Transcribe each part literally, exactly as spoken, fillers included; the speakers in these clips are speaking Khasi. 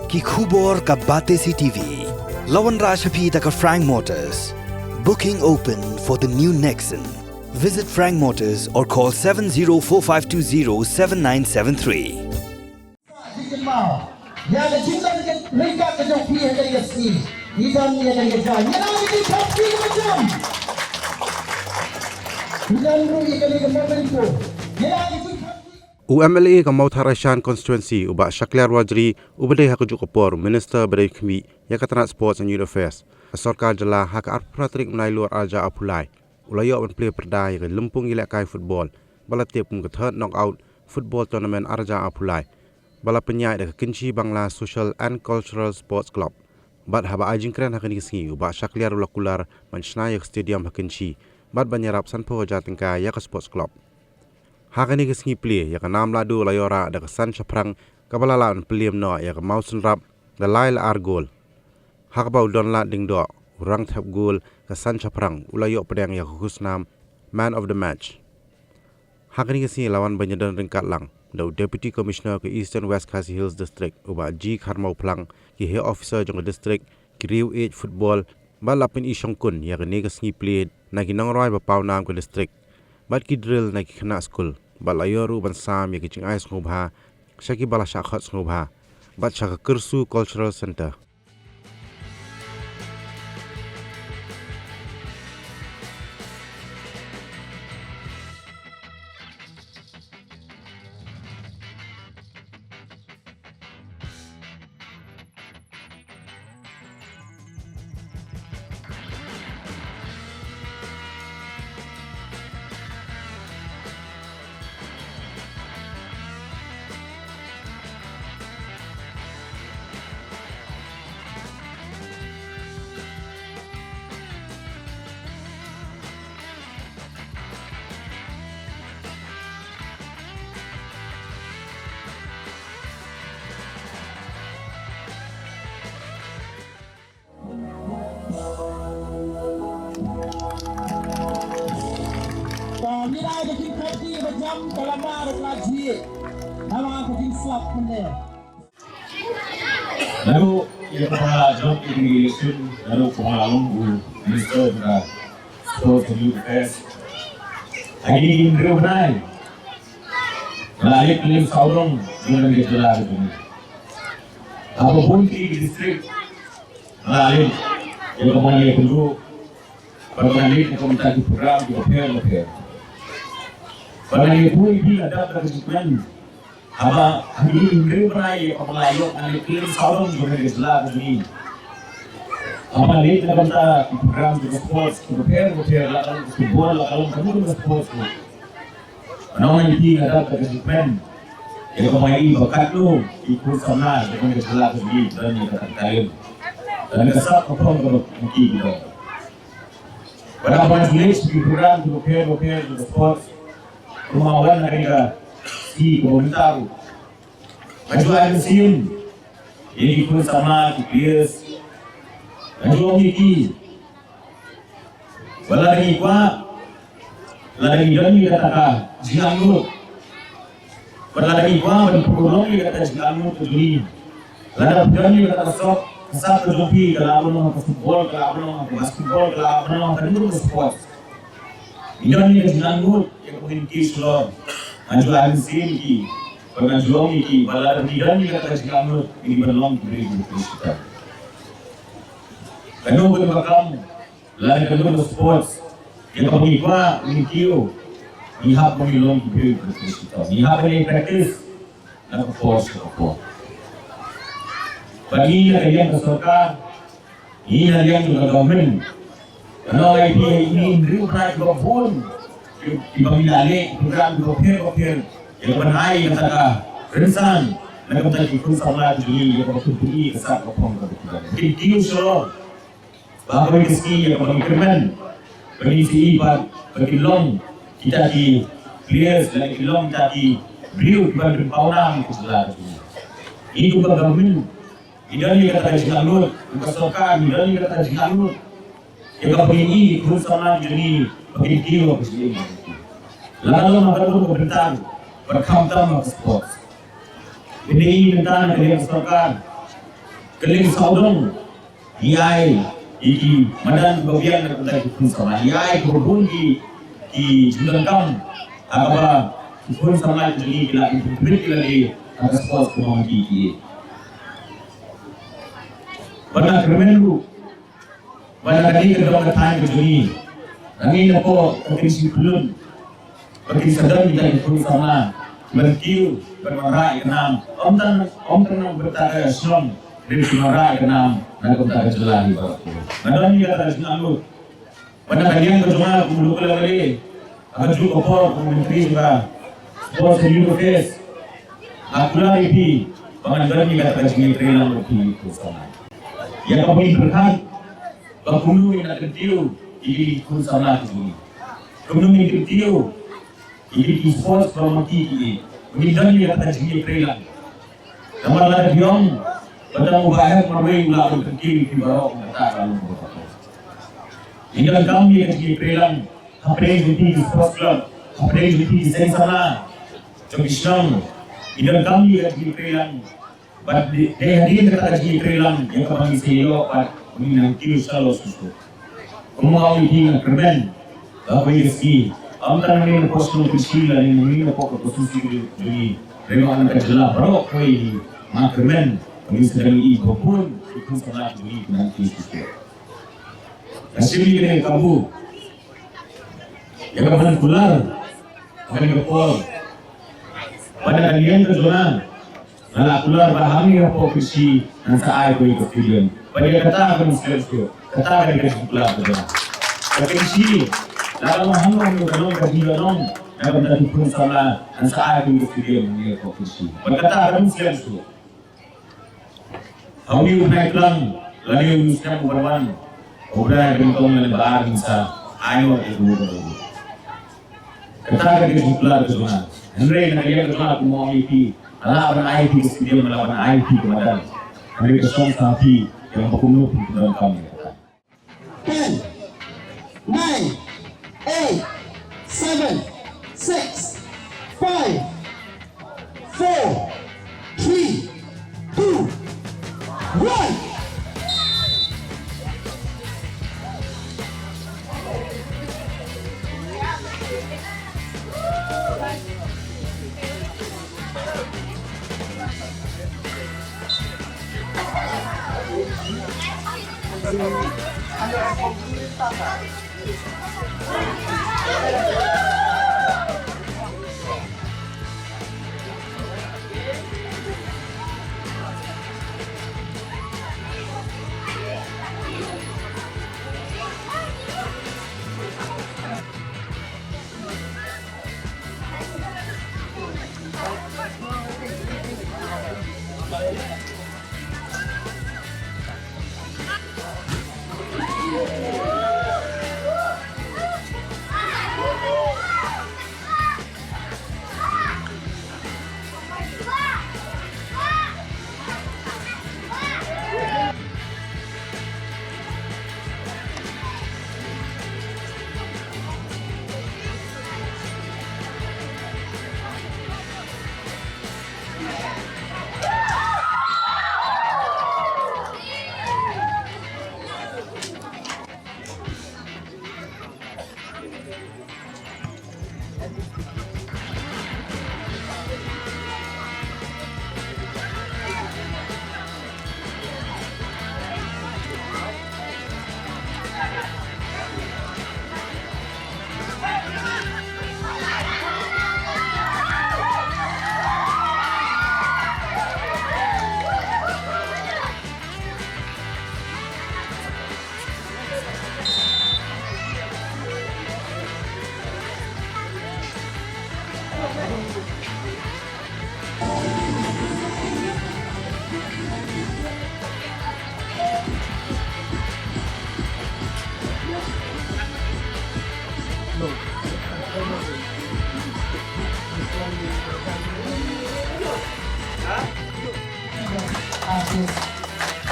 Ki khubor ka Batesi T V. La wanrah sha phi da ka Frank Motors. Booking open for the new Nexon. Visit Frank Motors or call seven zero four five two zero seven nine seven three. U M L A ka Mawthadraishan constituency, u Bah Shakliar Warjri, uba dei ha kajuh ka por u Minister ba dei khmih ïa ka tnat Sports and Youth Affairs ka sorkar jylla, ha ka arphew phra tarik u Nailur arhajar arphew lai, u la ïoh ban plie pyrda ïa ka lympung ïalehkai football ba la tip kum ka Third Knockout Football Tournament arhajar arphew lai, ba la pynïaid da ka Kynshi Bangla Social and Cultural Sports Club. Bad haba ai jingkren ha kane ka sngi, u Bah Shakliar u la kular ban shna ïa ka stadium ha Kynshi bad ban ïarap sanphew hajar tyngka ïa ka Sports Club. Ha kane ka sngi plie, ïa ka nam lahduh la ïoh rah da ka san shaphrang kaba la lah ban pynliem noh ïa ka Mawsynrap da lai la ar gol. Ha kaba u Donlad Diengdoh, u rangthep gol ka san shaphrang, u la ïoh pdiang ïa ka khusnam Man of the Match. Ha kane ka sngi la wan ban ïadon ryngkat lang da u Deputy Commissioner ka Eastern West Khasi Hills District, u Bah G Kharmawphlang, ki heh officer jong ka district, ki riew ïeit football, bad la pyni shongkun ïa kane ka sngi plie na ki nongrwai ba pawnam ka district, bad ki drill na ki khynnah skul, bad la ïoh ruh ban sam ïa ki jingai sngewbha sha kiba la shah khot sngewbha bad sha ka Kyrsu Cultural Centre. Ka ngi dei ka jingkyrpad ba jam ka lamar ka jingïeit. Namar ka jingslap pynde. Naduh ïa kaba la jop ïa kine ki election, naduh kaba la long u Minister jong ka Sports and Youth Affairs, ha kine ki hynriew bnai la leit pynlong sawdong jong ka jylla ka jong ngi. Haba bun ki district la leit ïa ka ban ïakynduh, ban leit ïa ka ban ïa ki program ki bapher bapher. Ban ïa phi la dap da ka jingkmen. Haba ha kine ki hynriew bnai ïa kaba la ïoh ban leit pynlong sawdong jong ka jylla ka jong ngi. Haba leit na ka bynta ki program ki sports ki bapher bapher, la ka long ka football, la ka long kano kano ka sports. Ban ong ïa phi nga dap da ka jingkmen ïa kaba ïohi ba katno ki khun samla jong ka jylla ka jong ngi ki don ïa kata ka talent, don ka sap ka phong kaba ki ki don. Bad haba ngi leit sha ki program ki bapher bapher ki sports, kumba wan na kane ka sngi kaba mynta ruh, nga ju ai mynsiem ïa ki khun samla, ki players. Nga ju ong ïa ki ba lada ngi kwah, lada ngi don ïa kata ka jingangnud, bad lada ngi kwah ban pynlong ïa kata ka jingangnud ka jong ngi, lada phi don ïa kata ka sap, ka sap ka jong phi, ka lah ban long ha ka football, ka lah ban long ha ka basketball, ka lah ban long ha kano kano ka sports. Ngi don ïa ka jingangnud ïa kaba ngin kiew shalor. Nga ju ai mynsiem ïa ki, bad nga ju ong ïa ki ba lada ngi don ïa kata ka jingangnud, ngi ban long ki briew kiba khuid. Kano kano ka kam, lane kano ka sports ïa kaba ngi kwah, ngi kiew, ngi hap ban long ki briew kiba khuid. Ngi hap ban practice na ka por sha ka por. Bad ngi na ka liang ka sorkar, ngi na liang ka government, ngi ai phi ïa ngi hynriew bnai kiba bun kiba ngi la leh program kiba pher ba pher ïa ka ban ai kata ka rynsan na ka bynta ki khun samla ki jong ngi, ïa kaba pynpyni ka sap ka phong kaba ki don. Kin kiew shalor ba ha kawei ka sngi ïa kaba ngi kyrmen ba ngin sa ïohi pat ba kin long kita ki players lane kin long kita ki briew kiban pynpawnam ïa ka jylla ka jong ngi. Ngi kum ka government ngi don ïa kata ka jingangnud, kum ka sorkar ngi don ïa kata ka jingangnud ïa kaba ngin ïohi ki khun samla ki jong ngi ba kin kiew ha ka jingim. Lada long ha kano kano ka bynta bad khamtam ha ka sports. Ngi dei mynta na ka liang sorkar, Ka liang sawdong, ngi ai ïa ki madan ba biang na ka bynta ki khun samla, ngi ai kaba bun ki, ki jingdonkam ha kaba ki khun samla ki jong ngi ki la pynbeit ïa lade ha ka sports ka Monkey ki. Bad nga kyrmen ruh ba na kane ka dong ka thaiñ ka jong ngi, na ngi na pdeng ka Kynshi Pyllun, ba kin sa don kita ki khun samla ban kiew ban wanrah ïa ka nam, ym tang, ym tang na ka bynta ka shnong, hynrei kin wanrah ïa ka nam na ka bynta ka jylla hi baroh. Nga don ïa kata ka jingangnud ba na ka liang ka jong nga kum u local MLA, ha kajuh ka por kum u Myntri jong ka Sports and Youth Affairs, nga kular ïa phi ba ngan don ïa kata ka jingïatreilang bad phi ki khun samla. Ïa kaba ngin pyrkhat ba kumno ngin kyntiew ïa ki khun samla ki jong ngi, kumno ngin kyntiew ïa ki sports ba Monkey ki, ngin don ïa kata ka jingïatreilang. Namar lada phi ong ba tang u Bah Hep marwei u lah ban kyntiew ïa phi baroh, kata ka long ba. Ngin donkam ïa ka jingïatreilang hapdeng jong phi ki sports club, hapdeng jong phi ki seng samla jong ki shnong. Ngin donkam ïa ka jingïatreilang. Bad dei, dei hadien kata ka jingïatreilang ïa kaba ngi sa ïoh bad ngi nang kiew shalor shuh shuh. Kumba nga ong ïa phi, nga kyrmen ba kawei ka sngi, ym tang nangne na poh shnong Kynshi lane nangne na poh ka constituency jong ngi, hynrei na ka jylla baroh kawei, nga kyrmen ba ngin sa dang ïohi ba bun ki khun samla jong ngi ki nang kiew shuh shuh. Nga shim ïa kane ka kabu ïa kaban kular ha kane ka por. Bad na ka liang ka jong nga, nga la kular ba hangne hapoh Kynshi ngan sa ai kawei ka stadium. Bad ïa kata kan slem shuh, kata ka dei ka jingkular ka jong nga. Ka Kynshi, lada long hangno hangno ka long ka jingïalang na ka bynta ki khun samla, ngan sa ai kawei ka stadium hangne hapoh Kynshi. Bad kata kan slem shuh. Ha une u bnai Klang lane une u snem uban wan, u bnai Bentong lane ba ar, ngin sa ai noh ïa ka. Kata ka dei ka jingkular ka jong nga. Hynrei na ka liang ka jong nga, kumba nga ong ïa phi, nga lah ban ai ïa phi ka stadium, nga lah ban ai ïa phi ka madan. Hynrei ka shong sa ha phi, ïa ba kumno phi pyndonkam ïa kata. Ten, nine, eight, seven, six, five, four, three, two, one.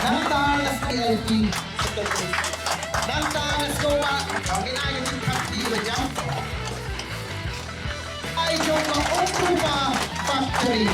Nangta let's go, L P. Nangta let's go, Mark. Kong ina yung kapti ba jam. Ai jong ka Umpupa Factory.